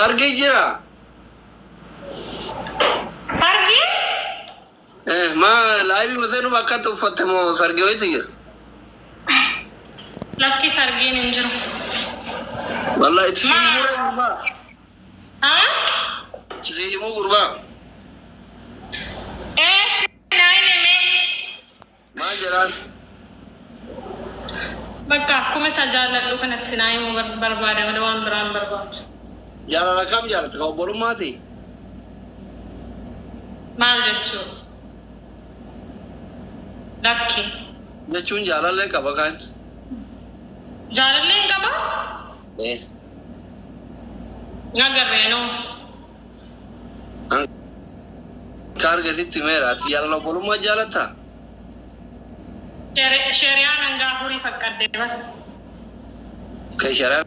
Sargii jira. Sargii? Ma live maseenuu akkatti uffatte moo sargii wayitu jira? Lakki, sargiin hin jiru. Wallahi itti si himuu gurbaa. Haa? Itti si himuu gurbaa. Ee, naa himime. Maal jedhaan? Bakka akkuma isa jaalladhu kanatti naa himuu barbaada malee waan biraan barbaadu. Jaalala kam jaalatta? Ka obbolummaati? Maal jechuu? Lakki. Jechuun jaalallee qaba kan. Jaalallee hin qabaa? Eh. Nagarreenoo. Ka argatitti meera. Ati jaalala obbolummaa jaalatta? Sheri'aan hanga afurii faqqaddee bara. Kan shari'aan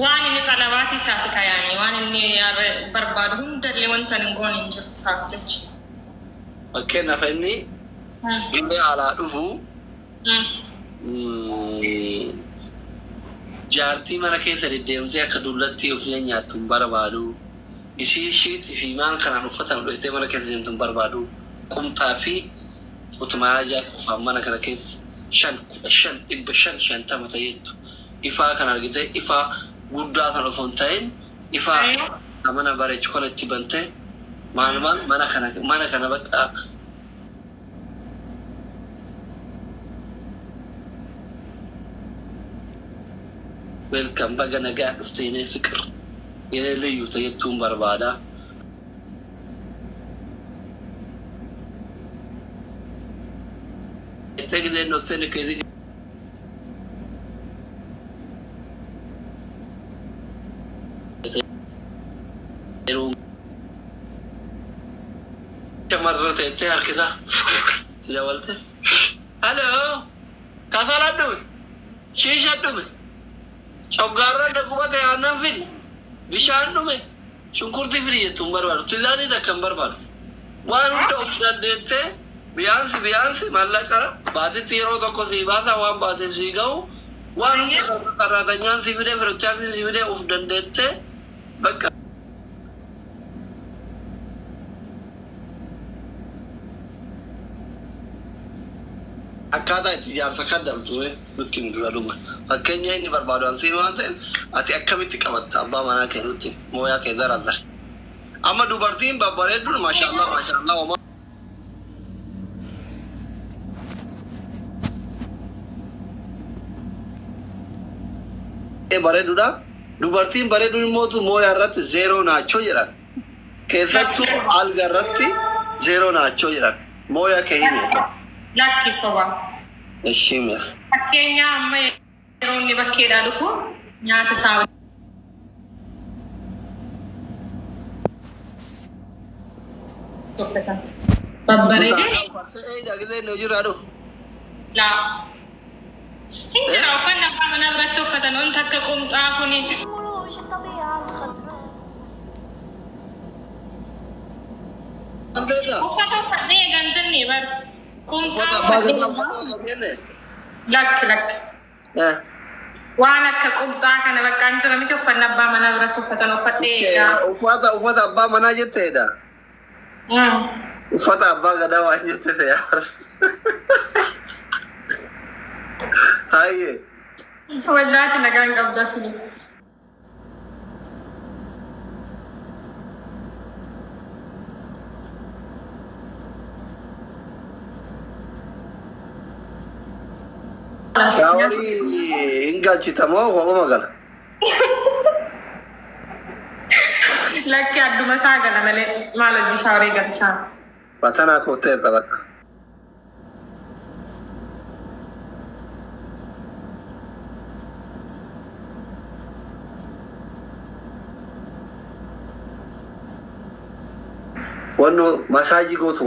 Waan inni xalabaati isaati kayaanii, waan inni barbaadu hundallee wanta hin goone hin jiru isaaf jecha. Fakkeenyaaf, inni gibee alaa dhufu jaartii mana keessa deddeemtee akka dullatti ofii nyaattu hin barbaadu. Isii ishiitti fi maal kanaan uffatan dhuftee mana keessa deemtu hin barbaadu. Qumxaa fi utumaa qofaan mana kana keessa 5, 15, 500, 50 ta'eettu. Ifaa kan argite, ifaa guddaa kan osoo hin ta'in, ifaa mana bareechu kana itti bantee maal maal mana kana bakka welcome, baga nagaa dhufte, የኔ ፍቅር, የኔ ልዩ ta'ettuun barbaada. Jettee giseen dhokseen keessa yeroo shamarra teettee harkisaa si dabalte. Hello, kasala dhume, shiisha dhume, coggaarraan dhaggubate, aannan fidi, bishaan dhume, shunkurtii fidi jettuun barbaadu. Tizaanii takka hin barbaadu. Waan hunda of dandeettee biyaansi biyaansi maallaqa baatitti yeroo tokko sii baasa, waan baateef sii ga'u, waan hunda sarraatanyaan sii fidee, firochaasii sii fidee, of dandeettee bakka. Akkaataa itti ijaarsa kaddamtu nutti himi dura dhuma. Fakkeenya inni barbaadu ansii waan ta'eef, ati akkamitti qabatta abbaa manaa kee nutti himi. Mooyaa kee zara zara. Amma dubartiin babbareedduun, maashaallah maashaallah, homaa bareedudha. Dubartiin bareeduun immoo mooyaa irratti zeeroo naachoo jedhan. Keessattuu alga irratti zeeroo naachoo jedhan. Mooyaa kee himi. Lakki, soba. Ishii mi'a. Fakkeenya, amma yeroo inni bakkeedhaa dhufu nyaata isaa uffata. Babbareedee. Uffattee gisee inni hojiirraa dhufu. Laa. Hin jira, uffanni abbaa manaa biratti uffatan wanta akka qumxaa kuni. مروج الطبيعة الخضراء. Beektaa? Uffata uffadhee eegan jennee bar. Qumxaa Uffata abbaa gadaa uffadhee. uffata jenne. Lakki, lakki. Waan akka qumxaa kana bakka hin jira miti, uffanni abbaa manaa biratti uffatan uffadhee eegaa. Uffata abbaa manaa jetteedha. Uffata abbaa gadaa waan jette ta'e. Hayyee. Wallaati nagaan qabda sini. Shower hin galchita moo kophuma gala? Lakki, adduma isaa gala malee maal hojii shower galchaa. Batanaa kofteerta bakka. Wanno massage gootu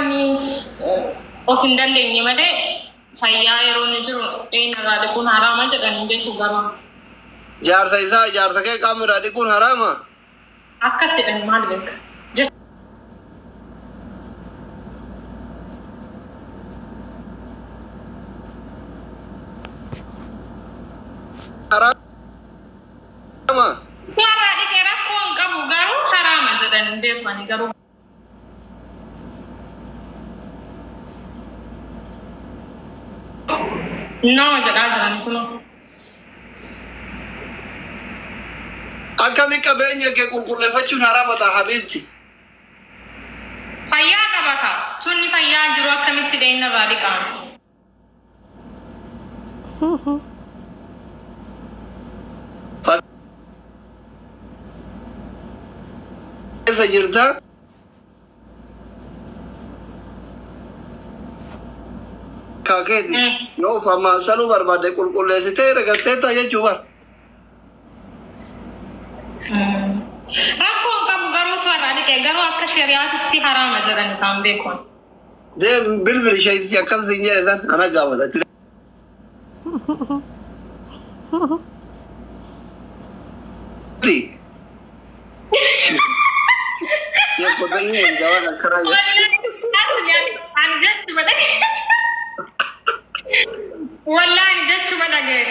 inni of hin dandeenye malee fayyaa yeroo inni jiru dheenarraa dhiquun haraama jedhan hin beeku garuu. Jaarsa isaa jaarsa kee qaama irraa dhiquun haraama. Akkas jedhan maal beeka? Haraama. Warraa dhiqee rakkoo hin qabu garuu haraama jedhan hin beeku ani garuu. No jedhaa jirani kunoo. Akkami qabeenya kee qulqulleeffachuun haraama ta'a habiibti? Fayyaa qaba kaa. Tunni fayyaa jiru akkamitti dheenarraa dhiqama? Keessa jirta? Kaakeeti. Yoo famaasaluu barbaadde qulqulleessitee ragattee ta'a jechuu bara. Rakkoo hin qabu garuu warraa dhiqee garuu akka shari'aatitti haraama jedhani kan beekon. Deem bilbili isheetti akkas hin jedhe san ana gaafata. Wallahi ani jechuma dhagaye.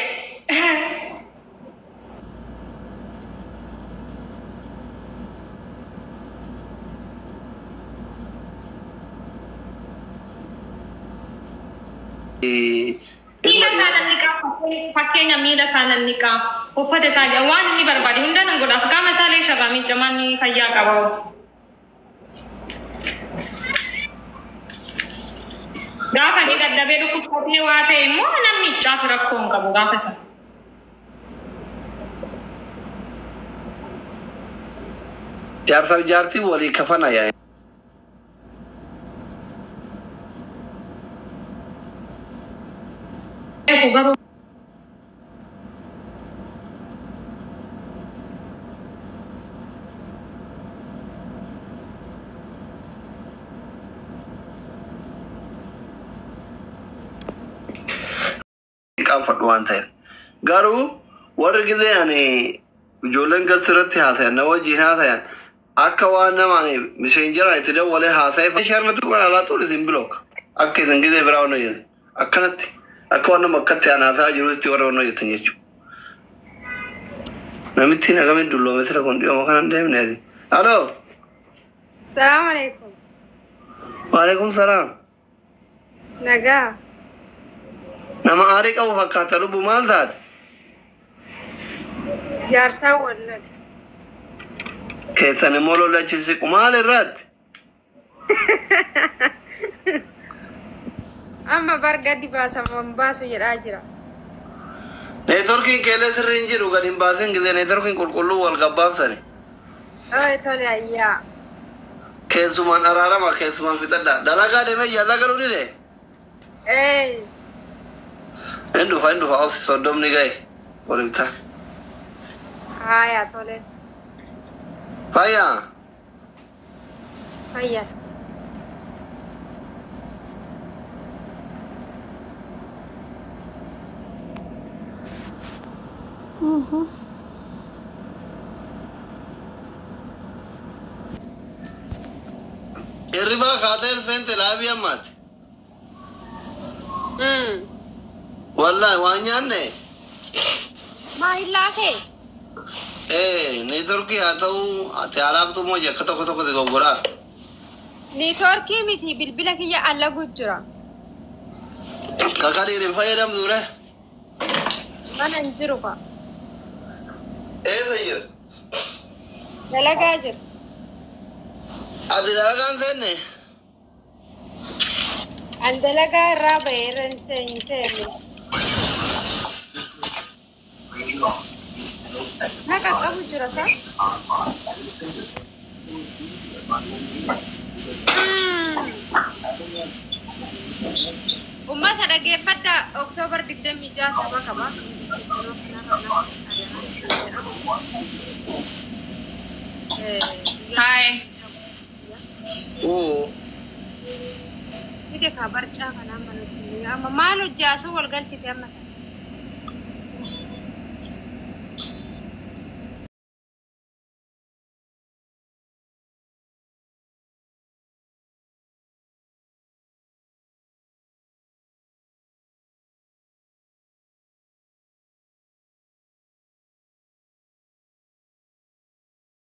Miila isaa nan dhiqaaf, fakkeenya miila isaa nan dhiqaaf, uffata isaa waan inni barbaade hunda nan godhaaf, qaama isaa illee sharraa miicamaan ni fayyaa qaba. Gaafa inni dadhabee dhukkubsatee waa ta'e immoo nan miiccaaf rakkoo hin qabu gaafa sana. Jaarsaaf jaartii walii kafana yaa. Garuu qaanfadhu waan ta'eef. Garuu warri gizee ani ijoolleen gasirratti haasayan na wajjin haasayan akka waan nama ani miseenjiraan itti dawwalee haasa'e sharnatti kun alaa xuul isin bilook akka isin gizee biraa waan hojjetan akkanatti akka waan nama akkatti aan haasayaa jirutti warra waan hojjetan jechuudha. Namittiin akkamiin dulloome sira kun dhiyooma kanan deemne ati. Aloo. Salaam alaikum. Waalaikum salaam. Nagaa. Nama aarii qabu fakkaata lubbu maal taate? Jaarsaan wal lole. Keessan immoo lolli achi siqu maal irraatti? Amma bar gadi baasa hin baasu jedhaa jira. Neetworkiin keelee sirrii hin jiru gad hin baasin gisee neetworkiin qulqulluu wal gabbaabsani. Oye tole ayyaa. Keessumaan araarama keessumaan fixadha. Dalagaa deemee yaada galuu dide? Ee. Hin dhufa hin dhufa ofi 30 ga'e waliif ta'a. Haaya tole. Fayyaa. Fayyaa. Hirribaa kaatee seente laabii ammaati. Wallahi waan nyaanne. Maa hin laafee? Ee neetworkii haa ta'u ati alaaftu immoo jakka tokko tokko si goggoraa. Neetworkii miti bilbila kiyya allagu jira. Kakadhiin hin fayyadamtu re. Mana hin jiru fa. Eessa jira? Dalagaa jira. Ati dalagaan seenne? An dalagaa irraa ba'ee irra hin seenne. Na qaqqabu jira sa? Uummata dhaggeeffadhaa Oktoobar 26 tapha qaba. Hi. Oo. Fide kaa barcaa kanaa amma nutti. Amma maal hojjaasuu wal galchite amma.